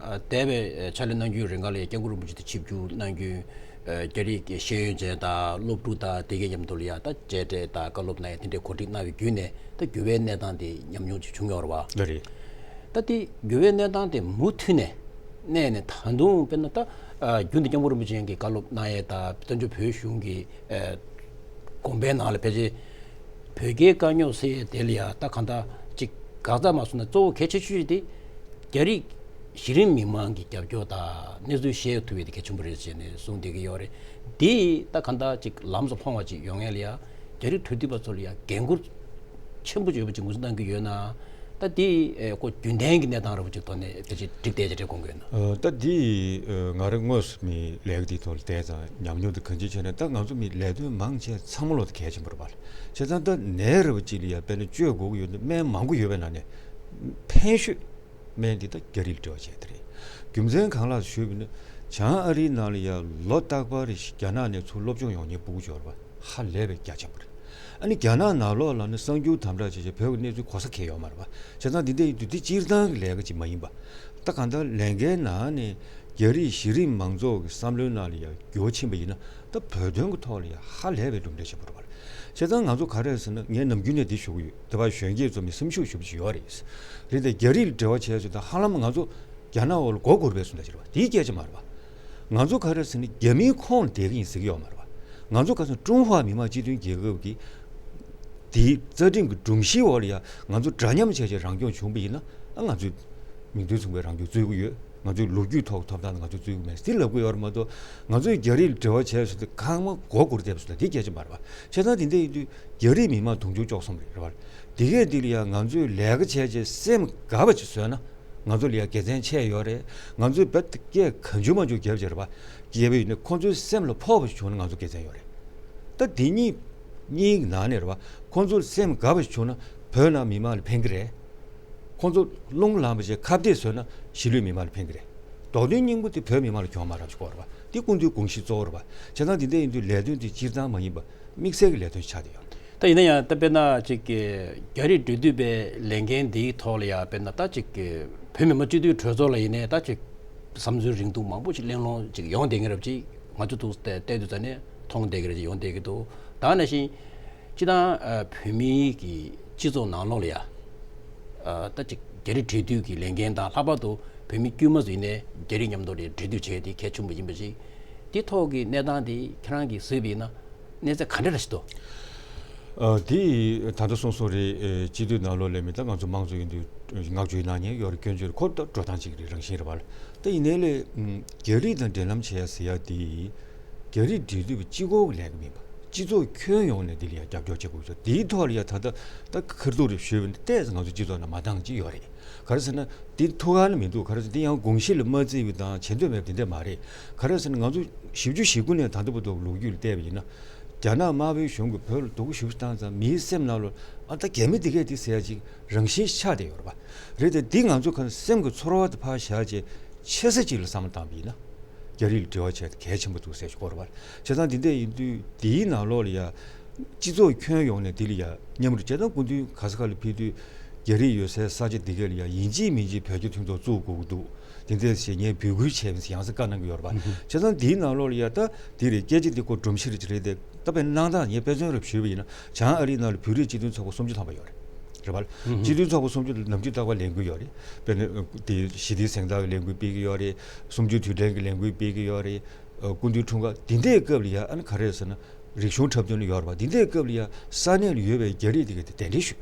འདས་པའི་ཕྱག་ལས་གནང་རྒྱུའི་རིང་ག་ལ་ཡ་སྐྱབས་མགོན་རིན་པོ་ཆེ་དེ་ཆིབས་བསྒྱུར་གནང་རྒྱུ། རྒྱ་རིགས་ཀྱི་ཤེས་ཡོན་ཅན་དང་སློབ་ཕྲུག་དང་དེ་གའི་མཉམ་དུ་ལ་ཡ་ད་མཇལ་འཕྲད་དང་བཀའ་སློབ་གནང་ཡ་དེ་འདྲའི་གོ་སྒྲིག་གནང་བའི་བརྒྱུད་ནས་ད་འགྱུར་བའི་གནས་སྟངས་དེ་ཉམས་མྱོང་ཅིག་བྱུང་ཡོད་རེད་པ། ལགས་རེད། ད་དེ་འགྱུར་བའི་གནས་སྟངས་དེ་མུ་མཐུད་ནས་གནས་ནས་ད་དུང་དཔེར་ན་ད་རྒྱུན་དུ་སྐྱབས་མགོན་རིན་པོ་ཆེ་གིས་བཀའ་སློབ་གནང་ཡས་དང་བཙན་བྱོལ་བོད་གཞུང་གི་དགོངས་པའི་ནང་ལ་ཕལ་ཆེར་བོད་རྒྱའི་དཀའ་རྙོག་སེལ་ཡས་དེ་ལ་ཡ་ད་གང་ལྟར་ཅིག་འགག་རྩ་མ་སོང་ན་གཙོ་བོ་གལ་ཆེ་ཤོས་དེ་རྒྱ་རིགས་གཞི་རིམ་མི་མང་གི་རྒྱབ་སྐྱོར་དང་གནས་ཚུལ་ཤེས་ཐུབ་ཡས་དེ་གལ་ཆེན་པོ་རེད་ཅེས་ནས་གསུངས་བསྡད་ཀྱི་ཡོད་རེད། འདི་ད་གང་ལྟར་ཅིག་ལམ་སང་ལྷོང་བ་ཅིག་ཡོང་ཡས་ལ་ཡ་རྒྱ་རིགས་གྲོས་བསྡུར་པ་ཚོ་ལ་ཡ་འགན་འཁུར་ཆེན་པོ་ཅིག་ཡོད་པ་ཅིག་ངོས་འཛིན་གནང་གི་ཡོད་ན། ད་འདི་ཨེ་ཁོ་རྒྱུན་ལྡན་གྱི་གནས་སྟངས་འདྲ་པོ་ཅིག་ཐོག་ནས་ཕལ་ཆེར་འགྲིག་བསྡད་ཀྱི་རེད་དགོངས་ཀྱི་ཡོད་ན། ཨ་ད་འདི་ཨ་ང་རང་དངོས་སུ་མི་ལས་ཀ་འདི་ཐོག་ལ་བསྡད་ཙང་ཉམས་མྱོང་དེ་གང་ཅི་བྱས་ན། ད་ང་ཚོ་མི་ལས་དོན་མང་ཆེ་ཚང་མ་ལོ་ད་གལ་ཆེན་པོ་རེད་པ། བྱས་ཙང་ད་ནད་རེད་པ་ཅིག་ལ་ཡ་དཔེར་ན་བཅོས་དགོས་ཀྱི་ཡོད་ན་སྨན་མང་པོ་ཡོད་པའི་ནང་ནས་ཕན་ཤོས་སྨན་འདི་ད་རྒྱ་རིགས་ལ་འབྲེལ་བ་བྱས་དེ་རེད། རྒྱུ་མཚན་གང་ལགས་ཞུས་པ་ཡིན་ན། བྱང་ཨ་རིའི་ནང་ལ་ཡ་ལོ་རྟག་པར་རེ་བཞིན་རྒྱ་ནག་ནས་ཚུར་སློབ་སྦྱོང་ཡོང་མཁན་སྤུ་གུ་འབྱོར་བ་ཧ་ལས་པའི་རྒྱ་ཆེན་པོ་རེད། ཨ་ནི་རྒྱ་ནག་ནང་ལོགས་ལ་ནི་གསར་འགྱུར་དམ་དྲག་བྱས་བྱས་བོད་ཀྱི་གནས་ཚུལ་གོ་ས་འཁེལ་ཡོད་མ་རེད་པ། བྱས་ཙང་འདི་འདྲ་ཡིན་དུས་འདི་སྤྱིར་བཏང་གི་ལས་ཀ་ཅིག་མ་ཡིན་པ། ད་གང་ལྟར་ལས་འགན་ནང་ནས་རྒྱ་རིགས་གཞི་རིམ་མང་ཚོགས་ཀྱི་བསམ་བློའི་ནང་ལ་ཡང་འགྱུར་བ་ཕྱིན་པ་ཡིན་ན། ད་བོད་དོན་གྱི་ཐོག་ལ་ཡང་ཧ་ལས་པའི་གྲུབ་འབྲས་ཆེན་པོ་རེད་པ། བྱས་ཙང་ང་ཚོ་ག་རེ་ཟེར་ན། ངས་ནམ་རྒྱུན་ནས་འདི་ཞུ་གི་ཡོད། དེ་བར་གཞོན་སྐྱེས་ཚོ་མི་སེམས་ཤུགས་ཞེ་པོ་ཅིག་ཡོད་རེད། རེད་དེ་རྒྱ་རིགས་ལ་འབྲེལ་བ་བྱས་ཚོད་ད་ཧ་ལམ་ང་ཚོ་རྒྱ་ནག་འོག་ལ་མགོ་སྒུར་བས་སོང་ད་ཅིག་རེད་པ། དེའི་སྐད་ཆ་མ་རེད་པ། ང་ཚོ་ག་རེ་ཟེར་ན་རྒྱ་མིའི་ཁོངས་ལ་བསྡད་ཀྱི་ཡིན་ཟེར་གྱི་ཡོད་མ་རེད་པ། ང་ཚོ་ག་ཚོད་ཀྲུང་ཧྭ་མི་དམངས་སྤྱི་མཐུན་རྒྱལ་ཁབ་ཀྱི་དེའི་རྩ་ཁྲིམས་ཀྱི་སྒྲོམ་གཞིའི་འོག་ལ་ཡང་ང་ཚོ་འདྲ་མཉམ་བྱས་བྱས་རང་སྐྱོང་བྱུང་བ་ཡིན་ན། ཨ་ང་ཚོས་མིང་དོན་མཚུངས་པའི་རང་སྐྱོང་རྩོད་ཀྱི་ཡོད། ང་ཚོའི་ལོ་རྒྱུས་ཐོག་ཐོབ་ཐང་ང་ཚོས་རྩོད་ཀྱི་མེད་ཟེར་ལབ་ཀྱི་ཡོད་རེད་མ་གཏོགས། ང་ཚོས་རྒྱ་རིགས་ལ་འབྲེལ་བ་བྱས་ཟེར་དུས་ཁང་མ་མགོ་སྒུར་བསྡད་པ་སོགས་ལ་དེ་སྐད་ཆ་མ་རེད་པ། བྱས་ཙང་དེ་འདྲ་ཡིན་དུས་རྒྱ་རིགས་མི་མང་དུང་ཕྱུར་བཅུ་གསུམ་རེད་རེད་པ། དེ་གས་འདི་ལ་ཡང་ང་ཚོས་ལས་ཀ་བྱས་བྱས་སེམས་དགའ་བ་ཅིག་བཟོས་ན། ང་ཚོ་ལ་ཡང་དགེ་མཚན་ཆེ་ཡོད་རེད། ང་ཚོས་རྦད་དེ་སྐད་གང་བྱུང་མང་བྱུང་བརྒྱབ་བྱས་རེད་པ། བརྒྱབ་པ་ཡིན་ན་ཁོང་ཚོའི་སེམས་ལ་ཕོག་པ་ཞིག་བྱུང་ན་ང་ཚོ་དགེ་མཚན་ཡོད་རེད། ད་འདི་གཉིས་གཉིས་ཀྱི་ནང་ནས་རེད་པ། ཁོང་ཚོར་སེམས་དགའ་བ་ཞིག་བྱུང་ན་བོད་ནང་མི་མང་ལ་ཕན་གྱི་རེད། ཁོང་ཚོ་རླུང་ལངས་པ་བྱས་ཁ་གཏད་བཟོས་ན་གཞིས་ལུས་མི་མང་ལ་ཕན་གྱི་རེད། རྡོག་རྡོག་སྙིང་པོ་དེ་བོད་མི་མང་ལ་གྱོང་མ་རག་ཅིག་དགོས་རེད་པ། འདི་སྐུ་མདུན་དགོངས་གཞི་གཙོ་བོ་རེད་པ། བྱས་ཙང་འདི་འདྲ་ཡིན་དུས་ལས་དོན་དེ་སྤྱིར་བཏང་མ་ཡིན་པ། དམིགས་བསལ་གྱི་ལས་དོན་ཆགས་བསྡད་ཡོད། ད་ཡིན་ན་ཡང་ད་དཔེར་ན་ཅིག་གི་རྒྱ་རིགས་འབྲེལ་མཐུད་པའི་ལས་འགན་འདིའི་ཐོག་ལ་ཡང་དཔེར་ན་ད་ཅིག་གི་བོད་མི་མང་སྤྱི་འཐུས་གྲོས་ཚོགས་ལ་ཡིན་ནའི་ད་ཅིག་བསམ་ཚུལ་རིང་ཐུང་མང་པོ་ཞིག་གླེང་སློང་ཅིག་ཡོང་བསྡད་མཁན་རབས་ཅིག་ང་ཚོ་ཐུག་བལྟས་དུས་ཙ་ནས་མཐོང་བསྡད་མཁན་རབས་ཅིག་ཡོང་བསྡད་ཀྱི་འདུག་ད་ནང་བཞིན་སྤྱི་བཏང་ཨ་བོད་མིའི་གི་སྤྱི་ཚོགས་ནང་ལོགས་ལ་ཡ་ཨ་ད་ཅིག་རྒྱ་རིགས་འབྲེལ་མཐུད་ཀྱི་ལས་འགན་དང་། ལྷག་པར་དུ་བོད་མི་དཀྱུས་མ་ཚོ་ཡིན་ནའི་རྒྱ་རིགས་མཉམ་དུ་ལ་འབྲེལ་མཐུད་བྱས་ཏེ་གལ་ཆེན་པོ་ཡིན་པ་ཅིག་དེ་ཐོག་གི་གནས་སྟངས་དེ་ཁྱེད་རང་གིས་གཟིགས་པ་ཡིན་ན། གནས་ཚད་ག་འདྲ་ཞིག་འདུག་ཨ་དེ་ད་ལྟ་གསུངས་སོང་རེད། ཨེ་སྤྱི་འཐུས་ནང་ལོགས་ལ་མི་ད་ང་ཚོ་དམངས་གཙོ་ཡིན་དུས་བསྔགས་བརྗོད་གནང་མཁན་ཡོད་རེད། སྐྱོན་བརྗོད་རེད། ཁོ་ད་འགྲོ་སྟངས་གཅིག་རེད། རང་བཞིན་རེད་པ། ད་ཡིན་ནའི་ལས་རྒྱ་རིགས་དང་འབྲེལ་ལམ་བྱེད་ཡ་ཟེར་ཡ་དེ་ རྒྱ་རིགས་འབྲེལ་མཐུད་པ་གཅིག་པོ་ལས་ཀ་མིན་པ། སྤྱི་ཚོགས་ཁྱོན་ཡོངས་ནས་འདི་ལ་ཡང་རྒྱབ་སྐྱོར་བྱེད་དགོས་ཀྱི་འདུག་དེའི་ཐོག་ལ་ཡང་ད་ལྟ་ད་ཁ་ཐུག་རེ་ཞུས་པ་ནི་ཏོག་ཙམ་ང་ཚོ་སྤྱི་ཚོགས་ནང་མ་འདང་ཅིག་ཡོད་རེད། ག་རེ་ཟེར་ན་འདི་ཐུགས་ཁུར་ལ་མི་འདུག་ག་རེ་ཟེར་འདི་ཡང་དགོངས་གཞི་ལ་མ་བརྩིས་པའི་དང་བྱེད་འདོད་མེད་པ་དེ་འདྲ་མ་རེད། ག་རེ་ཟེར་ན་ང་ཚོ་བཞི་བཅུ་ཞེ་དགུ་ནས་ད་ལྟ་བར་དུ་ལོ་རྒྱུས་ལ་བལྟས་པ་ཡིན་ན། རྒྱ་ནག་དམར་པོའི་གཞུང་གིས་བོད་ལ་སྡུག་པོ་ཞེ་པོ་བཏང་ཙང་མིའི་སེམས་ནང་ལ་ཨ་ད་རྒྱ་མི་འདི་གས་འདི་ཟེར་ཡ་ཅིག་རང་བཞིན་ཆགས་བསྡད་ཡོད་རེད་པ། རེད་དེ་འདི་ང་ཚོ་ག་སེམས་ཀྱི་ཚོར་བ་དེ་ཕར་བཞག་བྱས་ཆེ་ས་ཅིག་ལ་བསམ་བློ་བཏང་བ་ཡིན་ན། རྒྱ་རིགས་ལ་འབྲེལ་བ་བྱས་ཏེ་གལ་ཆེན་པོ་འདུག་ཟེར་ཞུ་དགོས་རེད་པ། བྱས་ཙང་འདི་འདྲ་ཡིན་དུས་འདིའི་ནང་ལོགས་ལ་ཡ། སྤྱི་ཚོགས་ཁྱོན་ཡོངས་ནས་འདི་ལ་ཡ་མཉམ་རུབ་བྱས་ཙང་སྐུ་མདུན་ག་ས་ག་ལ་ཕེབས་དུས་རྒྱ་རིགས་ཡོད་སའི་ས་ཆ་འདི་གས་ལ་ཡ་ཡིན་གཅིག་མིན་གཅིག་བོད་རྒྱ་མཐུན་ཚོགས་བཙུགས་དགོས་ཀྱི་འདུག་དེ་འདྲ་ཞེས་ངས་འབོད་སྐུལ་བྱས་པ་ཡང་སེ་བཀའ་གནང་གི་ཡོད་རེད་པ། བྱས་ཙང་འདིའི་ནང་ལོགས་ལ་ཡ་ད་འདི་རེད། སྐད་ཆ་འདི་ཁོ་སྒྲོམ་གཞི་རེ་ཅིག་རེད་དེ་ད་དཔེར་གནང་སྟངས་ངས་དཔེ་མཚོན་རེ་ཞུས་པ་ཡིན་ན་བྱང་ཨ་རིའི་ནང་ལ་བོད་རིགས་སྤྱི་མཐུན་ཚོགས་པ་སུམ་ཅུ་ཐམ་པ་ཡོད་རེད། རེད་པ། སྤྱི་མཐུན་ཚོགས་པ་སུམ་ཅུ་ལ་ནམ་རྒྱུན་རྟག་པར་ལས་འགུལ་ཡོད་རེད། དཔེར་ན་དེ་ཞི་བདེའི་གཟེངས་རྟགས་ཀྱི་ལས་འགུལ་སྤེལ་གྱི་ཡོད་རེད། གསུམ་བཅུའི་དུས་དྲན་གྱི་ལས་འགུལ་སྤེལ་གྱི་ཡོད་རེད། སྐུ་མདུན་འཁྲུངས་སྐར་འདི་འདྲའི་སྐབས་ལ་ཡ་ཨ་ནི་ག་རེ་ཟེར་ན། རིག་གཞུང་འཁྲབ་སྟོན་ལ་ཡོད་རེད་པ། འདི་འདྲའི་སྐབས་ལ་ཡ་ས་གནས་ལ་ཡོད་པའི་རྒྱ་རིགས་དེ་ག་དེ་གདན་འདྲེན་ཞུས།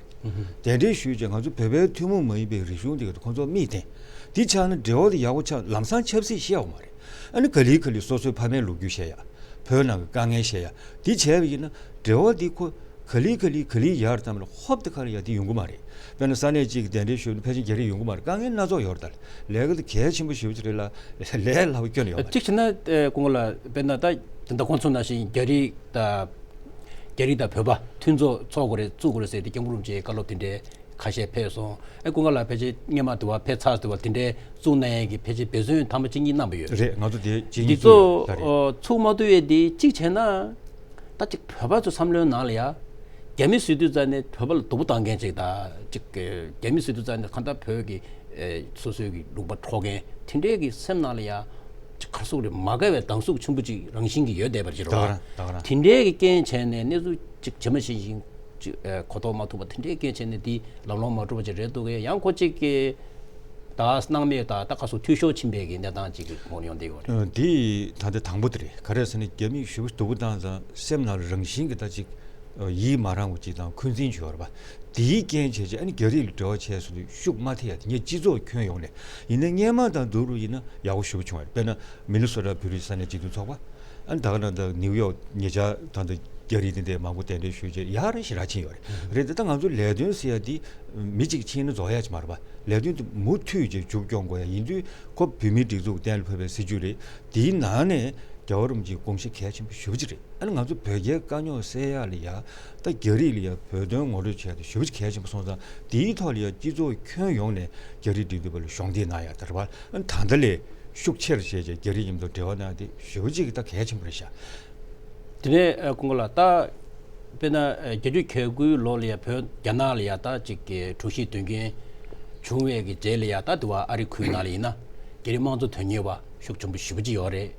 གདན་འདྲེན་ཞུས་བྱས་ང་ཚོ་བོད་པའི་ཐུན་མོང་མ་ཡིན་པའི་རིག་གཞུང་དེ་ག་དེ་ཁོང་ཚོར་མིག་བསྟན། འདི་ཆགས་ན་འབྲེལ་བ་དེ་ཡག་པོ་ཆགས། ལམ་སང་ཆབ་སྲིད་བཤད་ཡོད་མ་རེད། ཨ་ནི་ག་ལེ་ག་ལེ་སོ་སོའི་ཕ་མའི་ལོ་རྒྱུས་བཤད་ཡ། བོད་ནང་གི་དཀའ་ངལ་བཤད་ཡ། འདི་བྱས་པ་ཡིན་ན་འབྲེལ་བ་འདི་ཁོ་ག་ལེ་ག་ལེ་ག་ལེ་ཡར་བཏང་ལ་ཧོབ་དེ་ཁ་ལ་ཡ་དེ་ཡོང་གི་མ་རེད། དཔེར་ན་ས་གནས་གཅིག་གི་གདན་འདྲེན་ཞུས་ན་ཕལ་ཆེར་རྒྱ་རིགས་ཡོང་གི་མ་རེད། དཀའ་ངལ་སྣ་ཚོགས་ཡོད་རེད་ད། ལས་ཀ་དེ་གལ་ཆེན་པོ་ཞེ་པོ་ཅིག་རེད་ལ་ལས་སླ་པོ་སྐྱོན་ཡོད་མ་རེད། གཅིག་བྱས་ན་ཨེ་སྐུ་ངོ་ལགས་དཔེར་ན་ད་ད་ལྟ་ཁོང་ཚོ་ནང་བཞིན་རྒྱ་རིགས་དང་རྒྱ་རིགས་དང་བོད་པ་མཐུན་ཚོགས་ཚོགས་དགོས་རེད་བཙུགས་དགོས་རེད་ཟེར་ཏེ་སྐྱབས་མགོན་རིན་པོ་ཆེའི་བཀའ་སློབ་དེ་འདྲའི་ཁ་ཤས་ཕེབས་སོང་། ཨེ་སྐུ་ངོ་ལགས་ཕལ་ཆེར་སྔོན་མ་དུ་བ་ཕེབས་ཚར་དུ་བ་དེ་འདྲའི་བཙུགས་གནང་ཡས་ཀྱི་ཕལ་ཆེར་འབད་བརྩོན་ཐེངས་མ་གཅིག་གཉིས་གནང་བ་ཡོད་རེད། ང་ཚོ་དེ་གཅིག་འདི་གཉིས་ཚོ་བཙུགས་ཡོད་རེད། ཨོ་ཚུགས་མ་ཐུབ་ཡས་དེ་གཅིག་བྱས་ན། ད་ཅིག་བོད་པ་ཚོ་བསམ་བློའི་ནང་ལ་ཡ། རྒྱ་མི་བཟོས་དུས་ཙ་ནས་བོད་པ་ལ་སྡུག་པོ་བཏང་མཁན་ཅིག་དང་ཅིག་རྒྱ་མི་བཟོས་དུས་ཙ་ནས་གང་ལྟར་བོད་ཀྱི་ཨེ་སོ་སོའི་གི་ལུང་པ་འཕྲོག་མཁན་དེ་འདྲའི་གི་སེམས་ནང་ལ་ཡ། ཅིག་ག་རེ་ཟེར་དགོས་རེད། མ་དགའ་བའི་སྡང་ཟུག་ཆེན་པོ་ཅིག་རང་བཞིན་གྱིས་ཡོད་བསྡད་པ་ཅིག་རེད་བ། ད་ག་རང་ད་ག་རང་། དེ་འདྲའི་གི་རྐྱེན་བྱས་ནས་གནས་ཚུལ་ཅིག་ཇི་མ་ཇི་བཞིན་ཅིག་ཨེ་གོ་རྟོགས་མ་ཐུབ་པ་དེ་འདྲའི་རྐྱེན་བྱས་ནས་འདི་ལམ་ལྷོང་མ་འགྲོ་བ་ཅིག་རེད་འདུག་གས། ཡང་ཁོ་གཅིག་གི་ད་སྣང་མེད་ད་ད་ག་སོ་འཐུས་ཤོར་ཕྱིན་པའི་གི་གནས་སྟངས་ཅིག་གི་ངོ་ཡོང་བསྡད་ཡོད་རེད། ཨ་འདི་ད་ལྟ་དང་པོ་དེ་རེད། ག་རེ་ཟེར་ན་རྒྱ་མིས་ཞེ་པོ་སྡུག་པོ་བཏང་ཙང་སེམས་ནང་ལ་རང་བཞིན་གྱི་ད་ཅིག་ཡིད་མ་རངས་པ་ཅིག་དང་འཁོན་འཛིན་བྱེད་ཡོད་རེད་པ། དེའི་རྐྱེན་བྱས་རྗེས་ཨ་ནི་རྒྱ་རིགས་ལ་འབྲེལ་བ་བྱས་སོང་དུས་ཤུགས་མ་ཐེབས་ཡ་དེ་ངས་སྤྱི་ཚོགས་ཁྱོན་ཡོངས་ནས་ཡིན་ན་སྔོན་མ་དང་བསྡུར་རུ་ཡིན་ན་ཡག་པོ་ཞེ་པོ་བྱུང་བ་རེད། དཔེར་ན་མི་ནི་སོ་ཊ་བོད་རིགས་ས་གནས་སྤྱི་མཐུན་ཚོགས་པ། ཨ་ནི་ད་ག་ནང་ད་ནིའུ་ཡོག་ཉེ་ཆར་ད་ལྟ་རྒྱ་རིགས་དེ་འདྲས་མང་པོ་གདན་འདྲེན་ཞུས་རྗེས་ཡག་རེད་ཞེ་དྲག་ཕྱིན་ཡོད་རེད། རེད་དེ་ད་ང་ཚོ་ལས་དོན་ཟེར་ཡ་དེ་མི་གཅིག་ཕྱིན་ན་རྫོགས་ཡ་ཅིག་མ་རེད་པ། ལས་དོན་དེ་མུ་མཐུད་ཅིག་མཇུག་སྐྱོང་དགོས་ཡ་ཡིན་དུས་ཁོ་བོད་མིའི་སྒྲིག་འཛུགས་གཏན་ལ་ཕབ་པའི་སྲིད་བྱུས་རེད། དེའི་ནང་ནས་རྒྱལ་བ་རིན་པོ་ཆེའི་དགོངས་གཞི་གལ་ཆེན་པོ་ཞེ་པོ་ཅིག་རེད། ཨ་ནི་ང་ཚོ་བོད་རྒྱའི་དཀའ་རྙོག་སེལ་ཡག་ལ་ཡ་ད་རྒྱ་རིགས་ལ་ཡ་བོད་དོན་ངོ་སྤྲོད་བྱས་ཏེ་ཞེ་པོ་ཅིག་གལ་ཆེན་པོ་སོང་ཙང་དེའི་ཐོག་ལ་ཡ་སྤྱི་ཚོགས་ཁྱོན་ཡོངས་ནས་རྒྱ་རིགས་འབྲེལ་མཐུད་པ་ལ་གཞོགས་འདེགས་གནང་ཡག་ད་རེད་པ། ཨ་ནི་ད་ལྟ་ལས་ཤུགས་ཆེར་བྱས་རྗེས་རྒྱ་རིགས་མཉམ་དུ་འབྲེལ་བ་གནང་དེ་ཞེ་པོ་ཅིག་ད་གལ་ཆེན་པོ་རེད་ཤག་དེ་ནས་ཨ་སྐུ་ངོ་ལགས་ད་དཔེར་ན་ཨ་བརྒྱད་ཅུ་གྱ་དགུའི་ལོ་ལ་ཡ་བོད་རྒྱ་ནག་ལ་ཡ་ད་ཅིག་གི་དྲུག་བཞི་དོན་རྐྱེན་བྱུང་བའི་གི་རྗེས་ལ་ཡ་ད་དུ་བ་ཨ་རི་ཁུལ་ནང་ལ་ཡིན་ན་རྒྱ་རིགས་དམངས་གཙོ་དོན་གཉེར་བ་ཤུགས་ཆེན་པོ་ཞེ་པོ་ཅིག་ཡོད་རེད།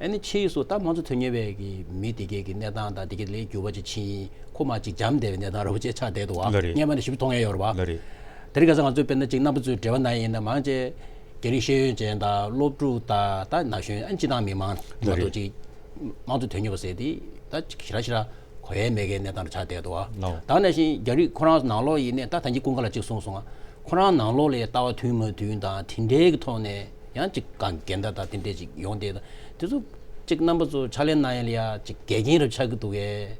ཨ་ནི་ཕྱིས་སུ་ད་དམངས་གཙོ་དོན་གཉེར་བའི་གི་མི་དེ་གས་ཀྱི་གནས་སྟངས་དང་དེ་གས་ལས་འགྱུར་བ་ཅིག་ཕྱིན་ཡིན་ཁོ་མ་ཅིག་འཇམ་བསྡད་པའི་གནས་སྟངས་ར་བ་ཅིག་ཆགས་བསྡད་འདུག་བ། ལགས་རེད། སྔོན་མ་ནས་ཞེ་པོ་མཐོང་ཡ་ཡོད་རེད་བ། ལགས་རེད། དེ་རིང་ཁ་སང་ང་ཚོས་དཔེར་ན་ཅིག་རྣམ་པ་ཚོའི་འབྲེལ་བ་ན་ཡིན་ན་མང་ཆེ་རྒྱ་རིགས་ཤེས་ཡོན་ཅན་དང་སློབ་ཕྲུག་དང་ད་ན་གཞོན་ཨ་ནི་སྤྱི་བཏང་མི་མང་མ་གཏོགས་ཅིག་དམངས་གཙོ་དོན་གཉེར་བ་ཟེར་དེ་ད་ཅིག་ཞེ་དྲག་ཞེ་དྲག་གོ་ཡ་མེད་མཁན་གནས་སྟངས་རེ་ཆགས་བསྡད་འདུག་བ། ལགས། ད་ནང་བཞིན་རྒྱ་རིགས་ཁོ་རང་ནང་ལོགས་ཡིན་ནས་ད་ད་གིན་སྐུ་ངོ་ལགས་ཅིག་གསུངས་སོང་ང་། ཁོ་རང་ནང་ལོགས་ལ་ལྟ་བ་མཐུན་མ་མཐུན་དང་དེ་འདྲའི་གི་ཐོག་ནས་ཡང་ཅིག་གང་འགལ་ཟླ་དང་དེ་འདྲའི་ཅིག་ཡོང་བསྡད་ད་དེ་ཚོ་ཅིག་རྣམ་པ་ཚོ་ཕྱག་ལས་གནང་ཡ་ལ་ཡ་ཅིག་འགལ་རྐྱེན་རེ་ཆགས་ཀྱི་འདུག་གས།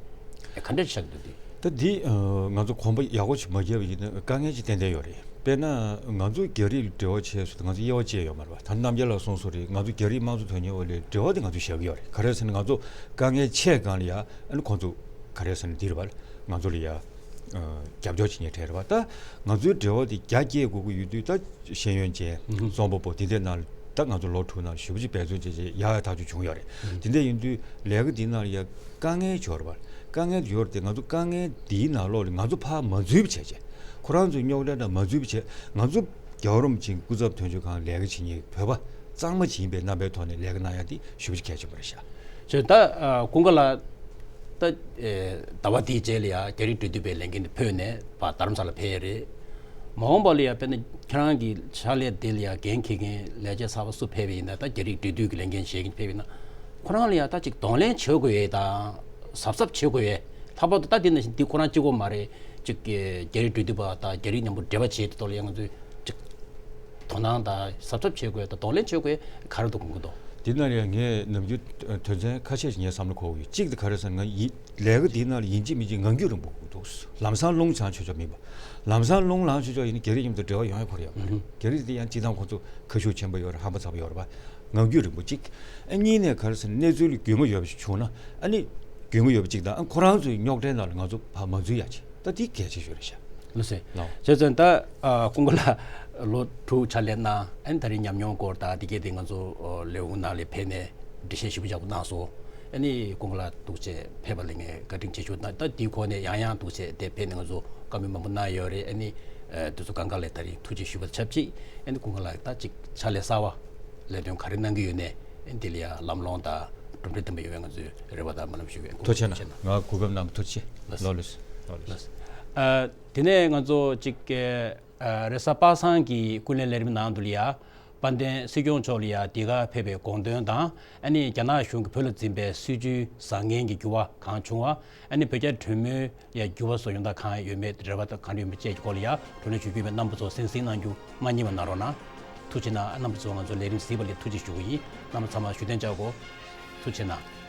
ག་འདྲ་ཆགས་ཀྱི་འདུག་དེ། ད་འདི་ང་ཚོ་གོམ་པ་ཡག་པོ་ཞིག་མ་བརྒྱབ་པ་ཡིན་ན་དཀའ་ངལ་ཅིག་ཏན་ཏན་ཡོད་རེད། དཔེར་ན་ང་ཚོ་རྒྱ་རིགས་ལ་འབྲེལ་བ་བྱས་སོང་ང་ཚོ་དབྱེ་བ་ཕྱེ་ཡོད་མ་རེད་པ། ད་རྣམ་རྒྱལ་ལགས་གསུངས་སོང་རེད། ང་ཚོ་རྒྱ་རིགས་དམངས་གཙོ་དོན་གཉེར་བ་ལས་འབྲེལ་བ་དེ་ང་ཚོ་བཞག་གི་ཡོད་རེད། ག་རེ་ཟེར་ན་ང་ཚོ་དཀའ་ངལ་ཆེ་སྒང་ལ་ཡ་ཨ་ནི་ཁོང་ཚོ་ག་རེ་ཟེར་ན་འདི་རེད་པ། ང་ཚོ་ལ་ཡ་རྒྱབ་སྐྱོར་བྱེད་མཁན་གྲས་རེད་པ། ད་ང་ཚོའི་འབྲེལ་བ་དེ་རྒྱ་སྐྱེད་དགོས་ཀྱི་ཡོད་དུས་ད་ཤེས་ཡོན་ཅན་རྩོམ་པ་པོ་དེ་འདྲའི་ནང་ལ་ད་ང་ཚོ་ལོ་དྲུག་ནང་ཞེ་པོ་ཅིག་འབད་བརྩོན་བྱས་བྱས་ཡག་ཡག་ཐག་གཅོད་བྱུང་ཡོད་རེད། དེ་འདྲ་ཡིན་དུས་ལས་ཀ་འདིའི་ནང་ལ་ཡ་དཀའ་ངལ་ཡོད་རེད་པ། དཀའ་ངལ་ཡོད་རེད་དེ་ང་ཚོ་དཀའ་ངལ་འདིའི་ནང་ལོགས་ལ་ང་ཚོ་ཕར་མ་འཛུལ་བ་བྱས་བྱས་ཁོ་རང་ཚོའི་རྙོག་དྲ་འདྲ་མ་འཛུལ་བ་བྱས་ང་ཚོ་རྒྱལ་བ་རིན་པོ་ཆེའི་སྐུ་ཚབ་དོན་གཅོད་ཁང་ལས་ཀ་བྱེད་མཁན་བོད་པ་གཙང་མ་ཅིག་ཡིན་པའི་རྣམ་པའི་ཐོག་ནས་ལས་ཀ་གནང་ཡ་དེ་ཞེ་པོ་ཅིག་གལ་ཆེན་པོ་རེད་ཤག་བྱས་ད་ཨ་ཀུན་དགའ་ལགས་ད་ཨེ་ཟླ་བ་འདིའི་རྗེས་ལ་ཡ་རྒྱ་རིགས་འབྲེལ་མཐུད་པའི་ལས་འགན་དེ་ཕུད་ནས་ཕར་རྡ་རམ་ས་ལ་ཕེབས་ཡ་རེད། མ་འོངས་པ་ལ་ཡ་དཔེར་ན་ཁྱེད་རང་གི་ཕྱག་ལས་འདི་ལ་ཡ་འགན་འཁྱེར་མཁན་ལས་བྱེད་གསར་པ་སུ་ཕེབས་པ་ཡིན་ན་ད་རྒྱ་རིགས་འབྲེལ་མཐུད་ཀྱི་ལས་འགན་བཞེས་མཁན་ཕེབས་པ་ཡིན་ན་ཁོ་རང་ལ་ཡ་ད་ཅིག་གདོང་ལེན་བྱེད་དགོས་ཡས་དང་གཟབ་གཟབ་བྱེད་དགོས་ཡས་ལྷག་པར་དུ་ད་འདི་ནང་བཞིན་འདི་ཁོ་རང་གཅིག་པོ་མ་རེད། ཅིག་གི་རྒྱ་རིགས་འབྲེལ་མཐུད་པ་དང་རྒྱ་རིགས་མཉམ་པོ་འབྲེལ་བ་བྱེད་དུས་ཐོག་ལ་ཡང་ང་ཚོས་ཅིག་དོ་སྣང་དང་གཟབ་གཟབ་བྱེད་དགོས་དང་གདོང་ལེན་བྱེད་དགོས་ག་རེ་འདུག་དགོངས་ཀྱི་འདུག་དེ་ནང་ཡང་ངས་ནམ་རྒྱུན་དོན་ཚན་ཁ་ཤས་ཤིག་ངའི་བསམ་བློ་འཁོར་གྱི་ཡོད། གཅིག་དེ་ག་རེ་ཟེར་ན། ང་ཡི་ལས་ཀ་དེའི་ནང་ལ་ཡིན་གཅིག་མིན་གཅིག་ངང་རྒྱུད་རིང་པོ་དགོས་འདུག་ལམ་སང་རླུང་བྱང་ཆོག་ཆོག་མིན་པ། ལམ་སང་རླུང་ལངས་ཆོག་ཆོག་ཡིན་ན་རྒྱ་རིགས་མཉམ་དུ་འབྲེལ་བ་ཡོང་ཡ་ཁོ་རེད་ཡ། རྒྱ་རིགས་དེ་ཡང་སྤྱིར་བཏང་ཁོ་ཚོ་ཁ་ཤུགས་ཆེན་པོ་ཡོད་རེད། ཧམ་པ་ཚ་པོ་ཡོད་རེད་པ། ངང་རྒྱུད་རིང་པོ་གཅིག་ཨ་གཉིས་ནས་ག་རེ་ཟེར་ན། གནས་ཚུལ་ལ་རྒྱུས་མངའ་ཡོད་པ་ཞིག་བྱུང་ན། ཨ་ནི་རྒྱུས་མངའ་ཡོད་པ་གཅིག་དང་། ཨ་ཁོ་རང་ཚོའི་རྙོག་དྲའི་ནང་ལ་ང་ཚོ་ཕར་མ་འཛུལ་ཡ་ཆེད། ད་དེ་གལ་ཆེ་ཤོས་རེད་ཤག་ལགས་སོ། ལགས། བྱས་ཙང་ད་ཨ་ཀུན་དགའ་ལགས་ལོ་དྲུག་ཕྱག་ལས་གནང་། ཨ་ནི་ད་རེས་ཉམས་མྱོང་སྐོར་དང་དེ་གས་དེ་ང་ཚོ་ཨ་ལས་ཁུངས་ནང་ལ་ཕེབས་ནས་འགྲེལ་བཤད་ཞིབ་པོ་ཡག་པོ་གནང་སོང་། ཨ་ནི་ཀུན་དགའ་ལགས་ཐུགས་རྗེ་ཆེ། ཕེབས་པ་ལ་ངས་བཀའ་དྲིན་ཆེ་ཞུ། ད་ད་དེའི་སྐོར་ནས་ཡང་ཡང་ཐུགས་རྗེ་ཆེ། དེ་ཕེབས་ནས་ང་ཚོ་བཀའ་མོལ་མང་པོ་གནང་ཡོད་རེད། ཨ་ནི་ཨ་དེ་ཚོ་གང་ག་ལ་ད་རེས་ཐུགས་རྗེ་ཞུ་བ་ཆབས་ཅིག་ཨ་ནི་ཀུན་དགའ་ལགས་ད་ཅིག་ཕྱག་ལས་གསར་པ་ལས་དོན་ག་རེ་གནང་གི་ཡོད་ནས། ཨ་ནི་དེ་ལ་ཡང་ལམ་ལྷོང་དང་གྲུབ་འབྲས་ཐོན་པ་ཡོང་བའི་ང་ཚོས་རེ་བ་དང་སྨོན་ལམ་ཞུ་གི་ཡོད། ཐུགས་རྗེ་ཆེ་གནང་། ང་གོ་སྐབས་གནང་བ་ཐུགས་རྗེ་ཆེ། ལགས་སོ། ལགས་ལགས་སོ། ལགས་སོ། ཨ་དེ་ནས་ང་ཚོ་ཅིག་ཨ་རེས་གཟའ་པ་སངས་ཀྱི་ཀུན་གླེང་ལས་རིམ་ནང་དུ་ལ་ཡ། དཔལ་ལྡན་སྲིད་སྐྱོང་མཆོག་ལ་ཡ་འདི་གར་ཕེབས་པའི་དགོངས་དོན་དང་། ཨ་ནི་རྒྱ་ནག་གཞུང་གིས་བོད་ལ་འཛིན་པའི་སྲིད་བྱུས་བཟང་ངན་གྱི་འགྱུར་བ་གང་བྱུང་བ། ཨ་ནི་བོད་རྒྱ་གྲོས་མོལ་ཡ་འགྱུར་བ་སོགས་ཡོང་ཐབས་གང་ཡོད་མེད། རེ་བ་དང་གང་ཡོད་མེད་བཅས་ཀྱི་སྐོར་ལ་ཡ་བགྲོ་གླེང་ཞུ་རྒྱུ་ཡིན་པས། རྣམ་པ་ཚོ་གསན་གཟིགས་གནང་རྒྱུ་མ་བསྙེལ་བ་གནང་རོགས་གནང་། ཐུགས་རྗེ་གནང་། རྣམ་པ་ཚོ་ང་ཚོ་ལས་རིམ་གཟིགས་པ་ལ་ཐུགས་རྗེ་ཞུ་གི་ཡིན། རྣམ་པ་ཚང་མ་བཞུགས་གདན་འཇགས་དགོས། ཐུགས་རྗེ་གནང་།